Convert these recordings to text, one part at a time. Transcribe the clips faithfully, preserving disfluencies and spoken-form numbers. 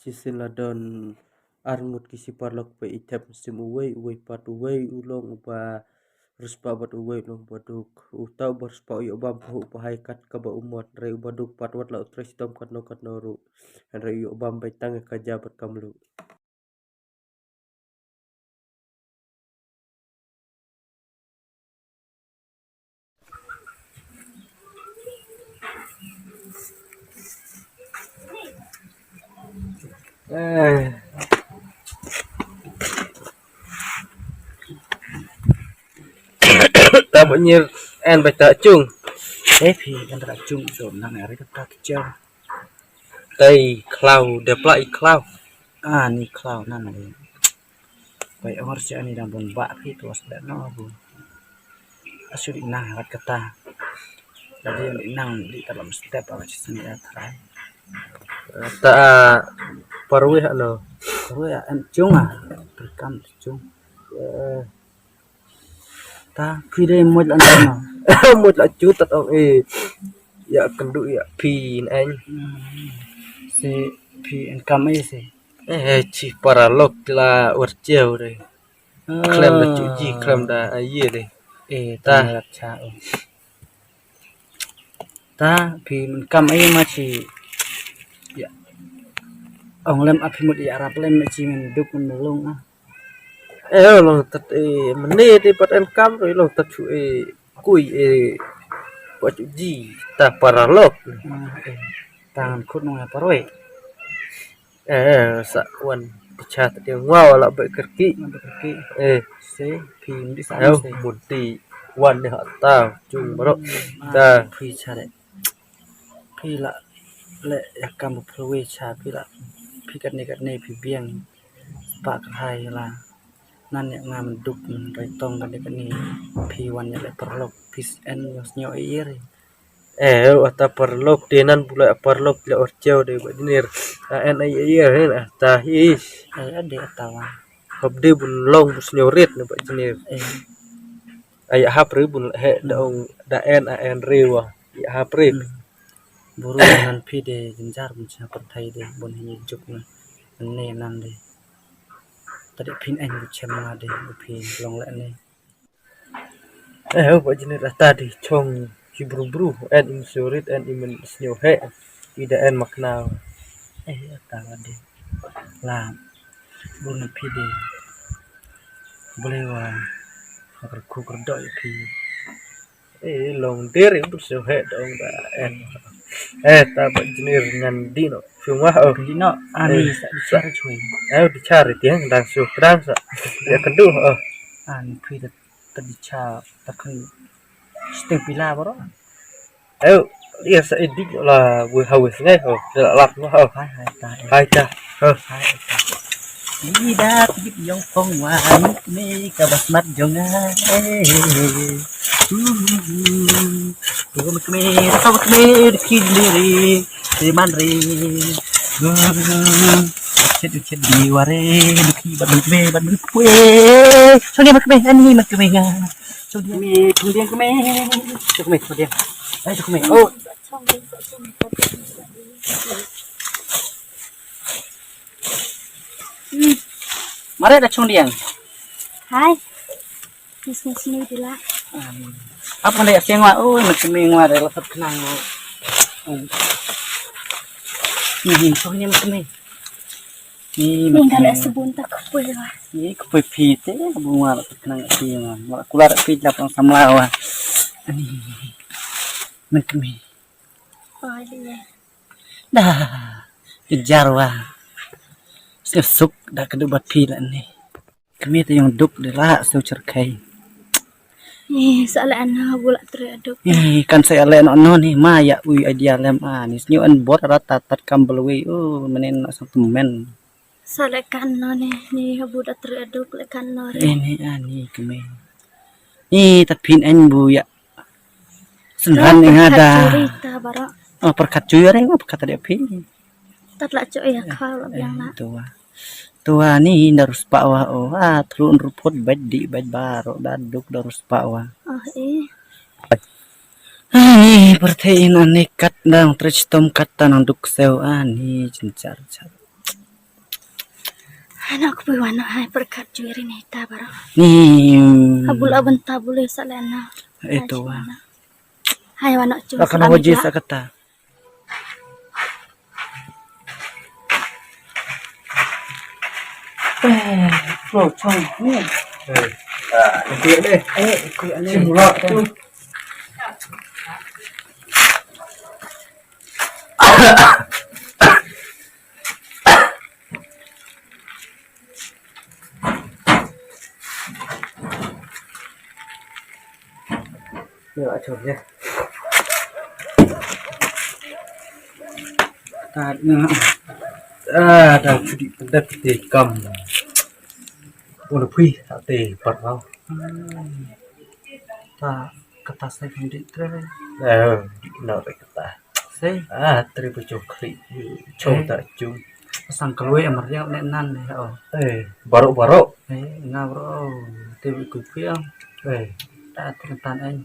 Shisien la don ar ngut ki shi paralok ba i thep mynsiem, uwei uwei pat, uwei u long uba riewspah bad uwei u long uba duk. Uta uba riewspah u ïoh bam phuh pahai kat kaba u mot, hynrei uba duk pat wat la u trei shitom katno katno ruh, hynrei u ïoh bam beit tang ïa ka ja bad ka mluh. Eh. Ta ba nyir en ba ta chung. Eh, phi kan ta chung so nang ari ta ta chung. Tei khlaw, de pla i khlaw. Ah, ni khlaw nan ni. Bai ong ar cha ni dang bun ba phi tu as da no bu. Asu di nang rat kata. Jadi di nang di dalam step ala cha sani da trai. Ta parwi ano. Parwi an chung ah. Perkam chung. Eh, Ta phi dei moj la nang. Moj la chu tat ong e. Ïa kynduh ïa phi nang. Si phi en kam e si. Eh, chi paralok la ur cheu dei. Klem da chu ji, klem da a ye dei. Eh, ta. Ta rap cha o. Ta phi en kam e ma chi. Ïa. Ong lem a phi mut ïa rap lem chi men duk men long ah. Eh, long tat e, mene te pat en kam ro long tat chu e, kui e, pat chu ji, ta paralok. Ah, eh. Tangan khut nong ya paroi. Eh, eh, sa wan, cha ta dia ngwa wala ba kerki. Ba kerki. Eh. Se, phi mdi sa. Eh, se. Mudi wan ni ha ta, chung baro. Hmm, ta. Ah, phi cha de. Phi la leh ïa kam ba phi wei cha phi la, phi katne katne phi biang. Spah kyrhai la. Nan ïa nga menduk men rai tong katne katne phi wan ïa leh paralok phi en ïa sngew ïa ri. Eh, ata paralok te nan bu leh paralok leh orcheo de ba jinir. A en ai ai ai ta hi. Ai ade ata wa. Hop de bun long bu sngew rit ne ba jinir. Eh. Ai hap ri bun he da ong da en a en ri wa. Ïa hap ri. Hmm. Buru nan phi de jynjar bun cha pyrthei de bun hi juk na. Ne nan de. Tadi phin ain bu chem na de bu phi long le ne. Eh, ba jinir ata de chong hi bru bru en im surit en im snyo he. Ida en makna. Eh, ata de. La. Bun nan phi de. Boleh wa. Agar ku kerdo phi. Eh, long der ibu sio he dong da en. Eh, ta ba jinir ngan dino. Sungwa oh. Dino ani eh, sa di sa char chui. Eh, di char tiang dang su dang sa. Ya kedu oh. Ani phi ta di cha ta kan sting pila baro. Eh, ya sa edik la we ha we sngai oh. La lap no oh. Hai hai ta. Hai ta. Oh. Hai ta. Ida tip yong kong wa ni ka bas mat jong nga. Eh. Ko me ko me ko me ki diri. Di man ri. Chet chet di ware di ki ban me ban me. Song dia me ani me me. Song dia me song dia me. Song me song dia. Ai song me. Oh. Mare da chung diang. Hai. Ni sini sini dila. Apa nda ya sengwa oh nak kemeng wa da la sat kenang. Ni ni chung ni kemeng. Ni ni kan sebun tak kepui wa. Ni kepui pite bunga la sat kenang pite wa. Mara kular pite la pang samla wa. Ni. Nak kemeng. Oh iya. Dah, kejar wa. Suk da kedu bat phi la ni. Kami tu yang duk de la su cerkai. Ni sa le ana bula tre duk. Ni kan sa le no no ni ma ya ui idea lem a ni snyu an bor rata tat kam belwi. Oh, menen no sang temen. Sa le kan no ni ni bula tre duk le kan no. Ni ni ani kami. Ni ta phin an bu ya. Senran ni nga da. Oh, perkat chui ring, oh, perkat tadi api. Tat la chui ya kha la biang na. Tua. Tua ni darus pa wa oh, ah, tru ruput bad di bad baro da duk darus pa wa. Oh, eh. Ani perthei in ani kat dang trich tom kat tanang duk sew ani jinchar char. Hana ku pui wan hai perkat juri ni ta baro. Ni. Abul aban ta bule sa lena. Itu wa. Hai wan chu. Akan waji sa kata. Eh, lo chong ni. Eh, ah, ikut ni. Eh, ikut ni. Sini pula tu. Ni lah cun ya. Ta ni. Ah, dah cudi pendek di kam. Udah pui tak teh pat kau. Ta kata sai kan di tre. Eh, di nak kata. Sei. Ah, tri pechok kri. Chong ta chung. Sang kalwe amar ya ne nan ne, oh. Eh, barok-barok. Eh, nga bro. Te bi ku phi am. Eh. Ta te tan ai.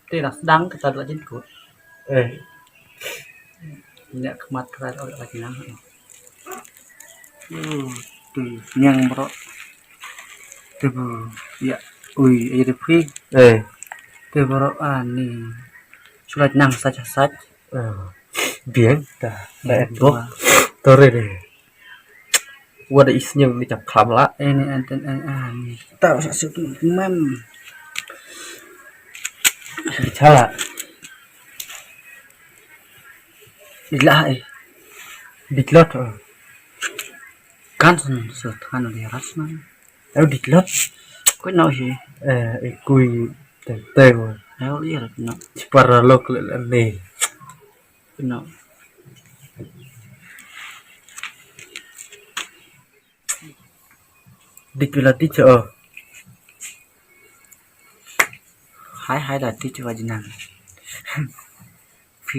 Te dah sedang kita dah jin kut. Eh. Nya kemat kerat ora lagi nang. Hmm, tu nyang bro. Tu bu ya. Ui, ai de phi. Eh. Tu bro ani. Sulat nang sach-sach. Ah, biang ta. Biang ta. Bok. Tore de. Wada isnyang ni chap kham la. Eh, ni anten, eh, ah, ni. Ta sa su tu mem. Bichala. Bila eh. Bitlot. Kan san sa than di ras man. Ayo ditlot. Koi nau hi. Eh, eh, kui teng teng. Ayo iya rat no. Chipara lok le le ne. No. Dik pila ti cho. Hai hai da ti cho jinang. Phi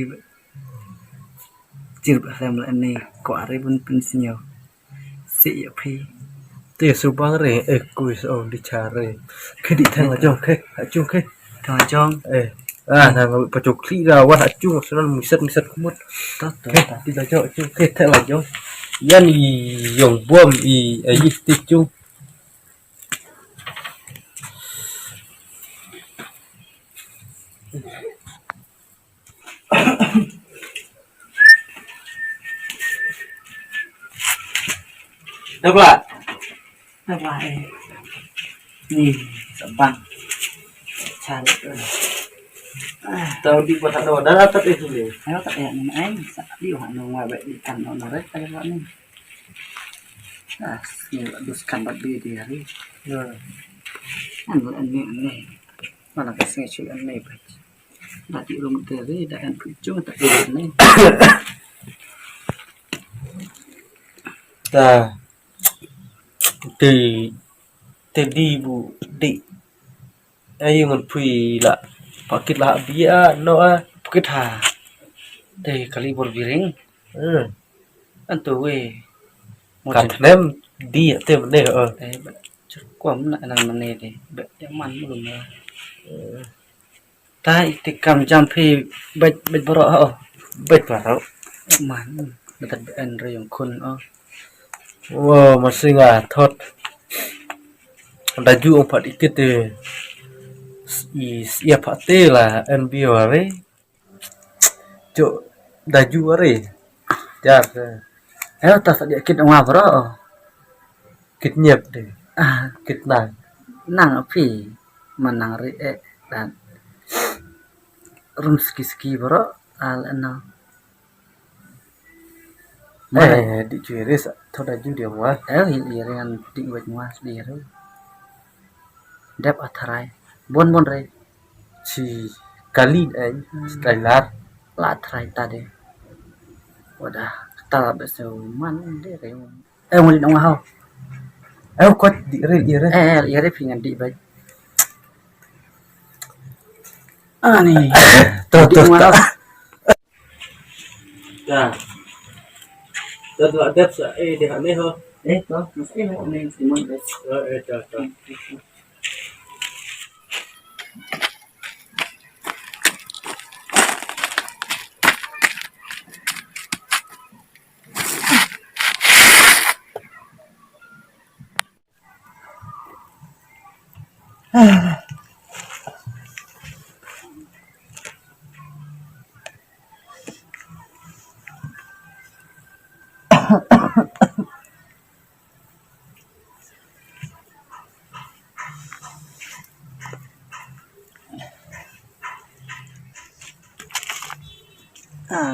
chir ba hlem le ne ko are bun pin sinyo. Si ya phi. Te su bang re, eh, kui so di cha re. Ke di thang la jong ke, ha chung ke. Thang la jong. Eh. Ah, thang la pa chok kli ra wa ha chung so nan miset miset kumut. Ta ta. Ke ta. Di la jong chung ke thang la jong. Yan i yong bom i, eh, i ti chung. Dah pula? Dah pula, eh. Ni, sebang. Cari tu. Ah. Tahu di kota tu, dah dapat itu dia. Ayo tak payah ni, ai. Sa di wa no wa ba di kan no no re, tak payah ni. Ah, ni wa dus kan ba di di hari. Ya. Anu, anu, anu. Mana ka sngi shu ane bha. Da ti rum te re, da en phi chung ta e ne. Ta te, te di bu di. Ayu ngan pui la. Pakit la bia no a. Pakit ha. Te kali bor biring. Hmm. Anto we. Ka thnem di te mane, oh. Te ba chur kwam na nang mane de. Ba ya man mu ma. Eh. Ta iti kam jam phi bait bait baro ha, oh. Bait baro. Man. Ba tat ba en re yong khun, oh. Wo, masinga thot. Da ju ong pat ikit te. I sia pat te la en bi wa re. Cuk, da ju are. Jar. Eh, ta sa dia kit nga bro. Kit nyep de. Ah, kit nang. Nang phi. Manang ri eh dan. Rum ski ski bro. Al ano. Eh, di ju ri sa. Tho da ju dia wa. Eh, i ri an di wa wa di ri. Dep a tharai. Bon bon re. Chi kali ai, hmm, chi trai lar. La tharai ta de. Wada, ta la bese man de re. Eh, ngoli nong hau. Eh, kot di re, di re. Eh, eh, di re phi ngan di bai. Ani. To, di to, nong to. Hau. Ta. Ta tu adep sa, eh, di hane ho. Eh, to, mas eh, ho ne, Simon, eh. Eh, eh, ta, ta. Ah,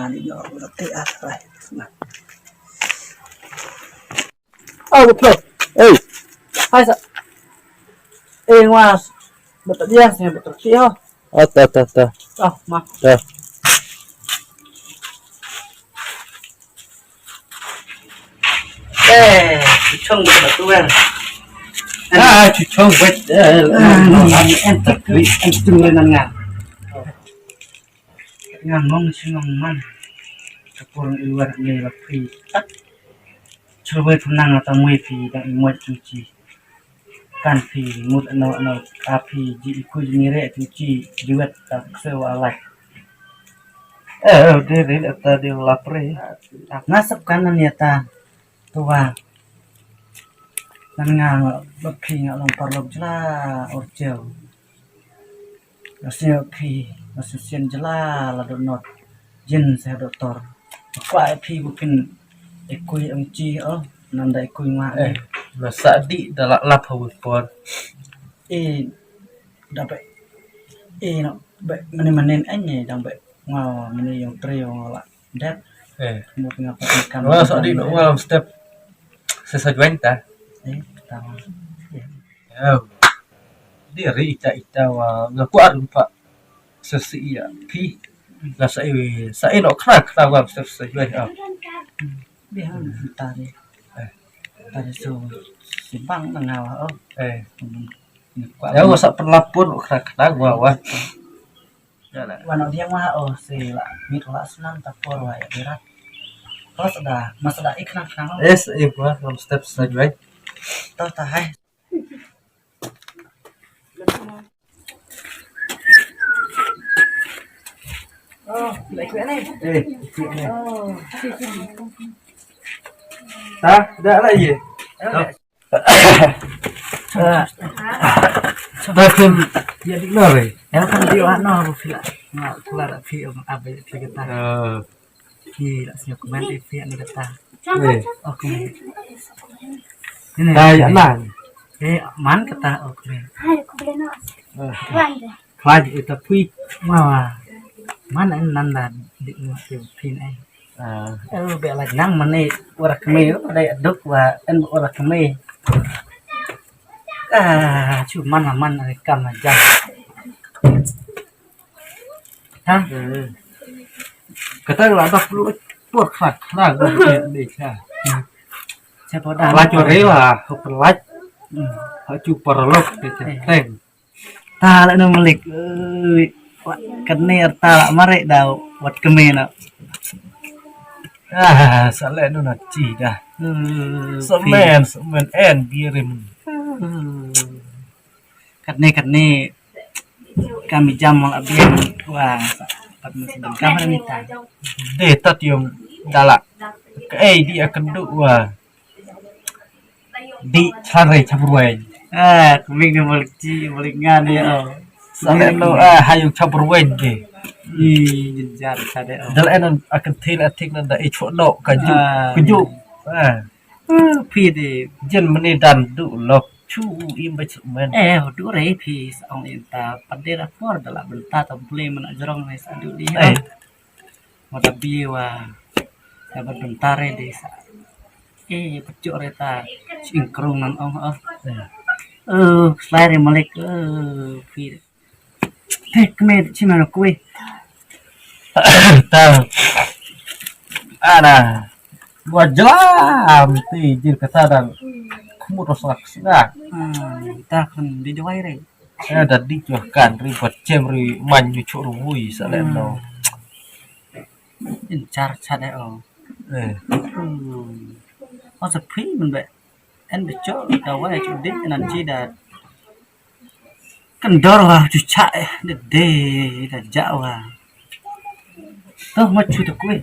ni no, rati ah, rai. Oh, betul. Eh. Hai sa. Eh, was. Betul dia, sini betul sih, oh. Oh, ta, ta, ta. Oh, ma. Ta. Eh, chuchong ba tu kan. Ah, chuchong ba. Eh, ah, no, ni entak ni entung nan nga. Nga mong si ngong man. Kapur i luar ni la phi. Chubai phunang ata mui phi dang i muat chuchi. Kan phi mut ano ano a phi ji iku ji mire chuchi jiwet ta kse wa alai. Eh, de rin ata de lapre. Nga sap kan ni ata tuwa. Nan nga ba phi nga long parlok jla or jeo. Nga sngewkhi, nga sngewsien jylla la doh not. Jin sa doktor. Kwah phi bu phin ikui ong chi o, nanda ikui ngwa. Eh, na sa di da la lap ha wipor. Eh, da ba, eh, no, ba, mane mane ai ne, dang ba, ngwa, mane yong tri yong la. Dep. Eh. Mut nga pat ni kam. Wa sa di no ngwa step. Sa sa join ta. Eh, ta. Eh. Dia ri ita ita wa nga kuar pa sesi ya pi la sa i sa i no kra kra wa sesi ya. Dia han tari. Tari so si bang na nga wa oh. Eh. Ya wa sa pelapun kra kra wa wa. Wa no dia wa oh si la mit la sunan ta por wa ya dirat. Terus ada mas ada ikna kna. Es eh wa lam step sa jwai. To ta hai. Oh, like ni. Eh, like ni. Oh. Ta, dah lah ye. Dah kan ya di lor eh. Ya kan di wa no bu fila. Nga fila da fi um abe fi kata. Ki la sñiaw kmen eh fi ani kata. Eh. Ok. Ini. Dai anan. Eh, man kata ok. Hai, aku boleh nak. Khlaiñ ita phi. Wa wa. Man an nan da dik ma phi phin ai. Eh, be la nang mane ora kme, ora duk wa en ora kme. Ah, chu man man kam jam. Ha? Kata la dak lu por khak khak de cha. Cha por da. La chu re la, ko per la. Ha chu por lok de cha. Teng. Ta la no malik. Ui. Wa, kane arta la mare da wat kemena. Ah, sa le no na chi da. Semen, semen en birim. Katne katne kami jam wal abien wa pat mesti kam ni ta. De tat yom dala. Ka ei di akan du wa. Di chare chabruen. Ah, kumik ni malik chi malik ngan ya. Sale no ah hayu chabruen de. Ih, jinjar chade. Dal enan akan thil atik nan da ichwa no kaju. Kaju. Ah. Phi de jen mene dan du lok chu im ba chu men. Eh, du re phi sa ong in ta padir apor dala benta ta bule mena jerong ne sa du di. Eh. Mada bi wa ya ba benta re de sa. Eh, pechu re ta chingkrung nan ong oh. Eh, slai re malik. Eh, phi. Tek me chi mana kui. Ta. Ana. Wa jlam ti jil kata dan. Kmu to slak slak. Hmm, ta kan di jawai re. Eh, da di jwa kan ri bat chem ri man yu chu ru wui sa le no. In char chat eh oh. Eh. Hmm. Oh, sa phi men be. En be cho da wa cho dit nan chi da. Kan dor wa chu cha eh de de da ja wa. To ma chu to kui.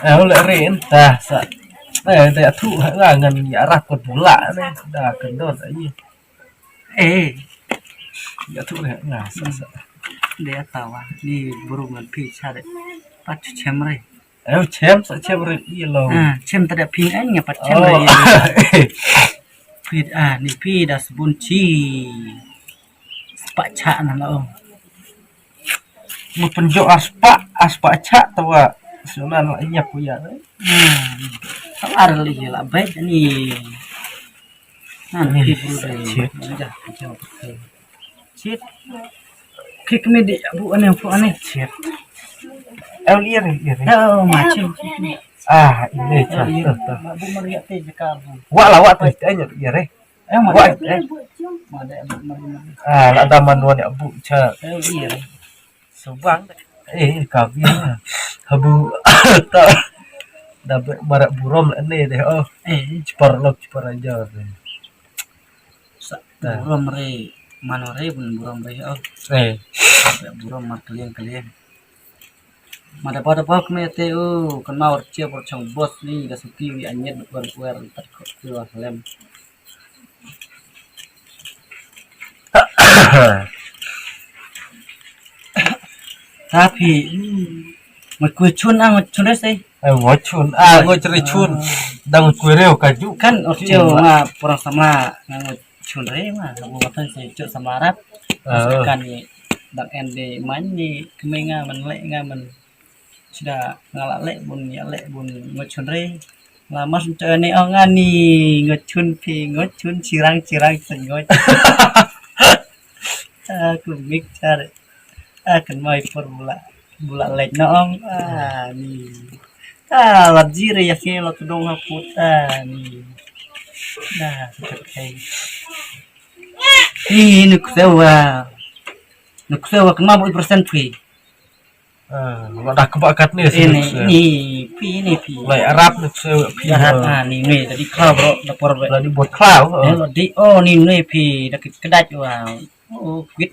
Eh, le re en ta sa. Eh, da thu ha ngan ya ra ko bula ne da kan dor ai. Eh. Ya tu re, na sa sa. Dia tawa ni burung ngan pi chare. Pat chem re. Ayo chem sa chem re ilo. Ah, chem tada pi ai nya pat chem re. Pi ah ni pi da sabun chi. Spah cha na lo. Mo penjo aspah aspah cha tawa. Sunan la nya puya. Hmm. Ar li la bai ni. Nan pi bru re. Chit. Chit. Kik me di bu ane fu ane. Chit. El ir ir. Oh ma chit. Ah, ini cha. Bu meriak te jaka bu. Wa la wa te anya ir eh. Eh ma. Wa eh. Ma de bu meriak. Ah, la da man wa ne bu cha. El ir. Subang. Eh, ka bi. Habu ta. Da marak burom ane deh oh. Eh, chipar lok chipar aja. Sa burom re mano re bun burom re oh. Eh. Burom mar kaliang kaliang. Mada pada bak me te oh kan mau chia por chong bos ni da suki wi anyet wer wer tat ko wer lem. Tapi ngot kue chun ah ngot chun re sei. Eh, ngot chun ah ngot chun re chun. Dang ngot kue reu kaju. Kan or cheu ma porang sama ngot chun re ma bu matan sei cheu sama rap. Kan ni dang en de man ni kemai nga man le nga man sida nga la le bun ya le bun ngot chun re. La mas cheu ni ong ani ngot chun pi ngot chun chirang chirang sen ngot. Aku mik chare. Akan mai por bula bula lek na ong ani. Ah, la jire ya ke la tudong haput ani. Dah, okay. Pi ni kusewa. Ni kusewa kema bu persen pi. Ah, la dah kebak kat ni sini. Ni pi ni pi. Lai Arab ni kusewa pi. Arab ah ni ni tadi kau bro dapur bro. Lagi buat klau. Eh, lo di oh ni ni pi dah kedai wah. Oh, kuit.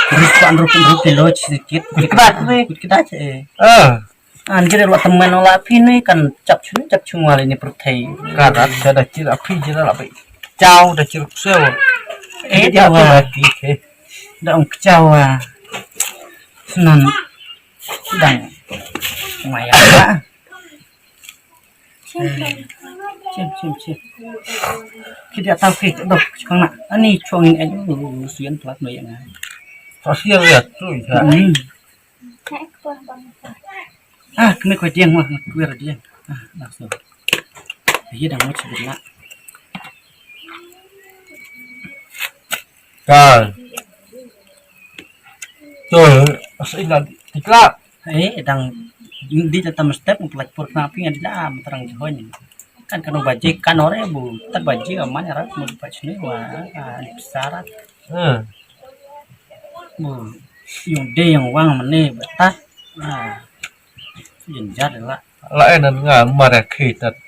Rupan rupan rupan lo sedikit. Kuit kedai ni. Kuit kedai eh. Ah. An jere lo temen lo la pi ni kan chap chun chap chun wali ni perthei. Karat kada cir api jere la pi. Chau da cir kusel. Eh, dia apa lagi eh. Da ong kechau ah. Senan. Dang. Maya. Chem chem chem. Kita tahu ke dok sekarang nak. Ani chuang ni aja lu sian telat no ya ngai. Sosial ya tu ya. Hmm. Ah, kena kau diang mah, kau diang. Ah, langsung. Iya dah mau sebut nak. Kan. Tuh, asal ingat diklat. Eh, dang di dalam step pelak pur kena api ngan di dalam terang jahon. Kan kena baje kan ore bu, tak baje aman ya rat mau dapat sini wah, ah, di pesara. Hmm. Bu, yung de yung wang mene betat. Ah. Yung jar la. La enan nga mare khitat.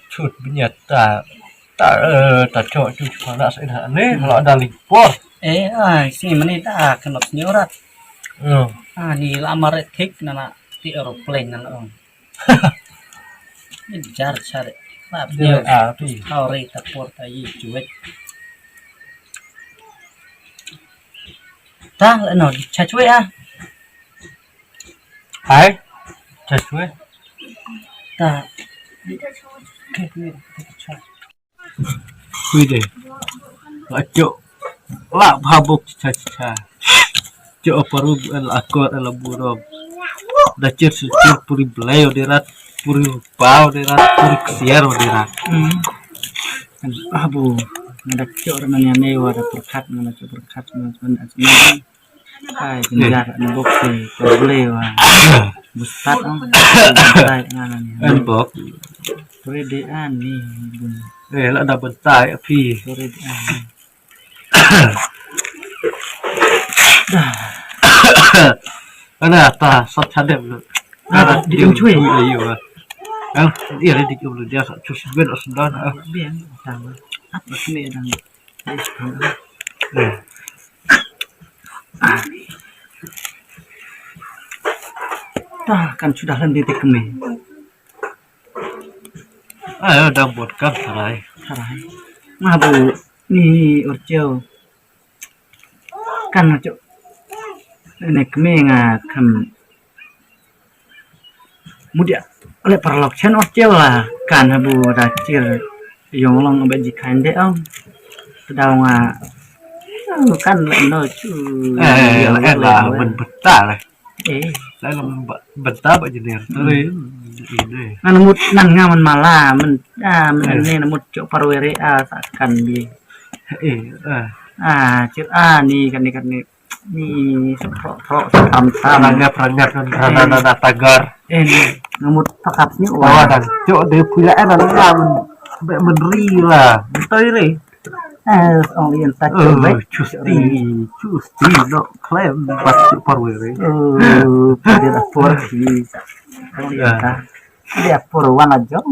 Chut binyat ta ta eh, ta cho chu chu na sa ina ne la da ling por. Eh, ah, si mani ta kan ot ni orat. Hmm. Ah, ni la mare thik na na ti aeroplane na la ong. Ni jar chare. Lap ni ah tu. Hau re ta por ta yi chuet. Ta la no cha chuet ah. Hai. Cha chuet. Ta. Hui de. La cho. La pha bok cha cha. Cho paru el akor el burom. Da chir chir puri blai de rat puri pau de rat puri ksiar de rat. Hmm. Abu. Nada cho ran ne ne wa da perkat nada cho perkat nada. Hai, jingjar ni bok si ko ble wa. Bustat ong. Bustat ngana ni. An bok. Pure de an ni bun. Eh, la da bentai api. Pure de an. Ana ta sat chadem. Ah, di um chui. Ayo. Ang dia di um dia sat chus ben asdan. Biang tang. Apa sini dang. Ta kan sudah lan di tikme. Ayo dang bot kan sarai. Sarai. Nga bu Ni Urcheu. Kan nga cuk. Ni kmie nga kham mudia. Ole paralok chen Urcheu la. Kan habu da chir yong long ba ji kan de ong. Tdaw nga. Oh, kan le no chu. Eh, eh, la, men beta la. Eh. Lai lam ba, benta ba jener. Hmm. Tare. Ine. Nan mut nan nga man mala, men, ah, men eh. Ne nan mut cok parwere, ah, sakan bi. Eh, ah. Ah, cir, ah, ni kan ni kan ni. Ni sepro, pro, setam, tam. Perangkat, perangkat, kan, eh. Rana, rana, tagar. Eh, ni. Ngamut pakap ni, oh, wah. Dan cok de pula, eh, nan nga men, be menri lah. Betul ni. Eh, ong ïa ta. Oh, custi, custi, no claim, bad cuh parwere. Oh, pada dapur ki. Ong ïa ta. Dia por wan aja.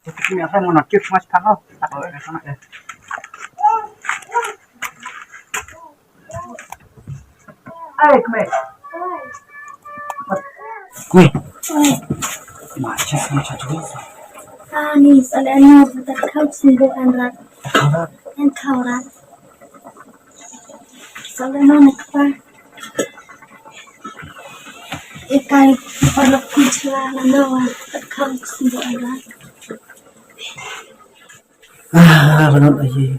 Kita punya apa mau nakit mas tanggal. Eh, kemai. Kmie. Macam, macam tu. Ah, ni, soalnya ni, bukan kau sendiri kan, Rat. Kan kau, Rat. Soalnya mana kau? Ikai, kalau kunci lah, mana, bukan kau sendiri kan, Rat. Ah, rangat aye.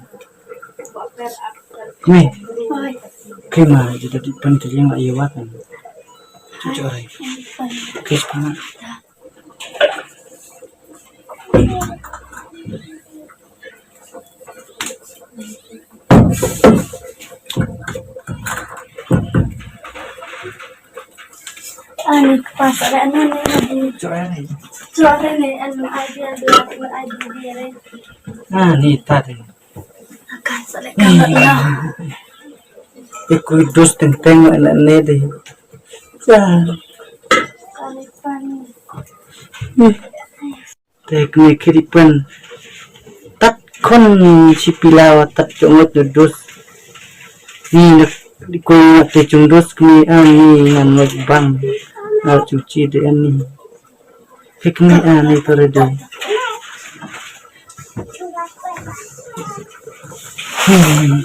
Kmie. Oi. Kmie ma, jada di pan kaliang aye wat. Cucu ai. Kmie sepangat. Ani kpa sare anu ne adi. Cucu ai. Cucu ai ne anu ai dia dia anu ai dia dia re. Ani tadi. Akan sare kan na. Iku dus teng teng ne ne de. Ya. Ani pani. Te kmie khiri pan. Tat khon shi pila wa tat chongot dus. Ni nak di koi nak te chung dus kmie ani ngan nok bang. Ngal cuci de ani. Te kmie ani to re de. Hmm.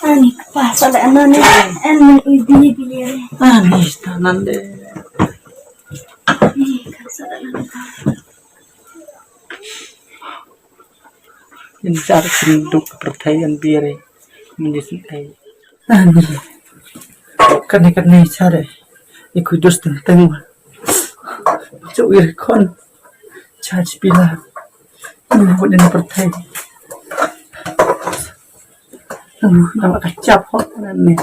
Ani kpa sale anane, ani ibi ibi re. Ani sta nande. Ani kpa sale anane. Injar senduk perthai an bire. Mini sendai. Ani. Kane kane sare. Iku dus teng teng. Cuk ir khon. Charge pila. Ini buat ini perthai. Aduh, nama kacap kok ni.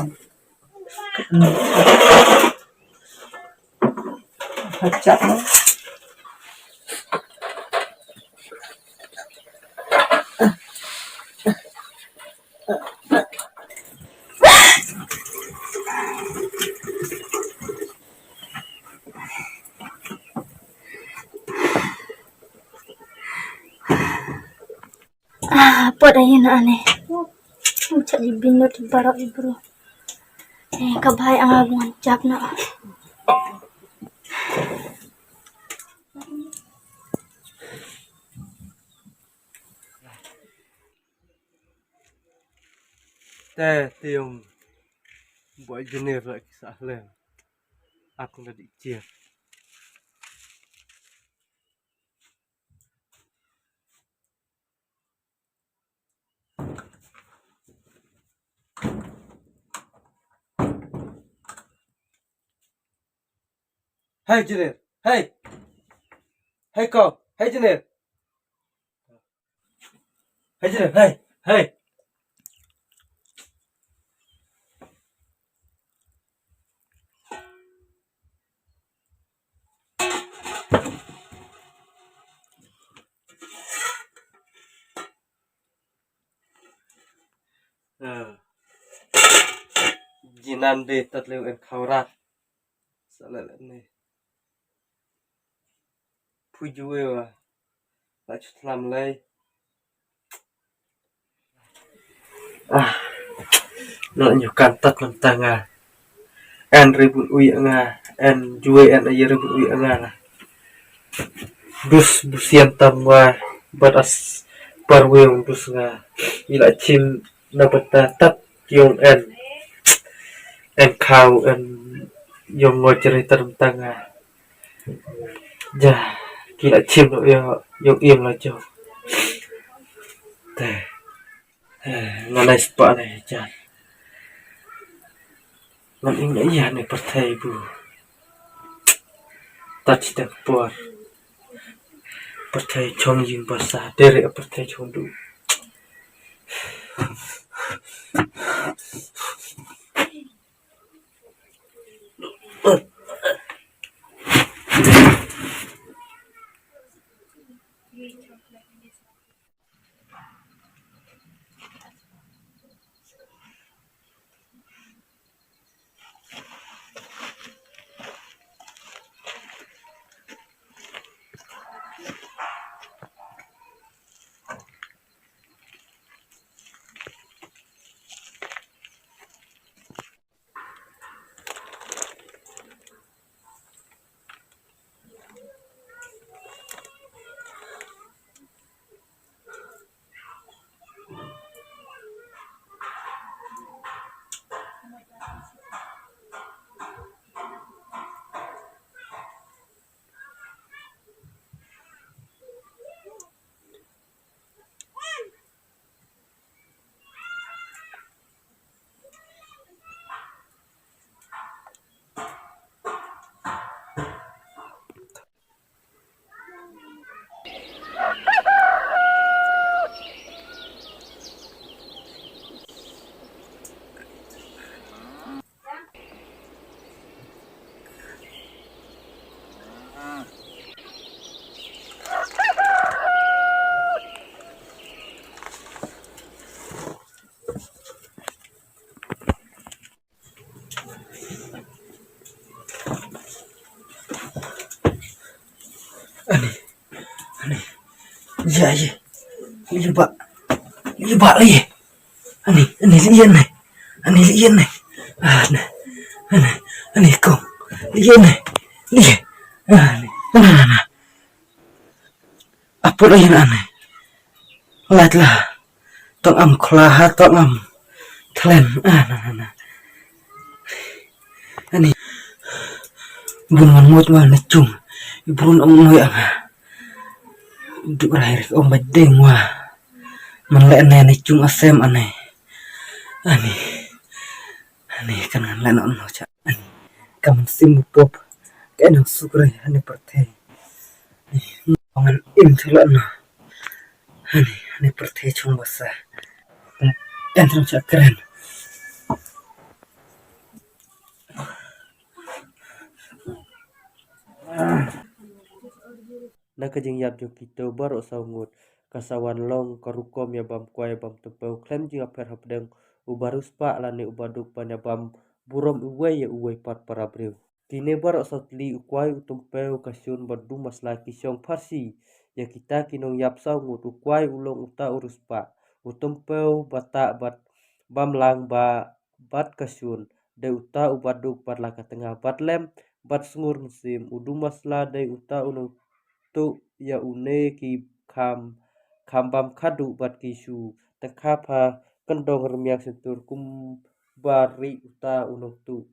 Kacap. Ah, pot ahi na ane. Chat ji bin not barok ji bro. Eh, ka bhai anga bungan chap na. Te, te yung boy jener la ki sa le. Ak na di chier. Hey, Jener. Hey. Hey, ko. Hey, Jener. Hey, Jener. Hey. Hey. Ah. Jinan de tat leu en khawrat. Sa la la ne. Phu ju e wa. La chu tlam lai. Ah. Na nyu kan tat nam ta nga. En ri bun ui nga. En jue en aye ri bun ui nga la. Dus busian tam nga. Bat as parweng dus nga. Ila chim na bata tat yong en. En kau en yong ngo jere tat nam ta nga. Ja, ki la chim noh ïa, ïa ïing la jong. Te. Eh, nga nai spah ne, ja. Ngan ïng ïa ne pyrthei bu. Tat shi te por. Pyrthei chong ïing basa, dere pyrthei chong du. Ani, ani, ya, ya, liba, liba, ya. Ani, ani, lian, ani, ani, lian, ani, ani, ani, kong, lian, ani, lian, ani, ani, ani. Apot aïu ane. Lait la. Tong am khla ha tong am. Thlen. Ah, na, na, na. Ani. Bun man mut ma ne chung. Ibrun ong noi anga. Duk rai rik ong ba deng wa. Man le ne ne chung asem ane. Ani. Ani kan ngan le no no cha. Ani. Ka man sim pop. Ka nang sukre ane pyrthei. Ngan im thulot na. Hani, hani pyrthei chung basa. En trong cha kren. Na ka jingïap jong kito baroh saw ngut, ka sa wan long ka rukom ïa bam kwai bam tympew khlem jingapher hapdeng u bariewspah lane u baduk ban ïa bam burom uwei ïa uwei pat para briew. Kine baroh saw tylli u kwai u tympew ka shun bad du masla ki shong pharshi ïa kita ki nongïap saw ngut. U kwai u long uta u riewspah, u tympew bata bad bam lang ba bad ka shun dei uta u baduk bad la ka tnga bad lem bad sngur mynsiem. U du masla dei uta u nongtuh ïa une ki kham kham bam khadduh bad ki shu tngkha pha kyndong rmiang shyntur kumba ri uta u nongtuh.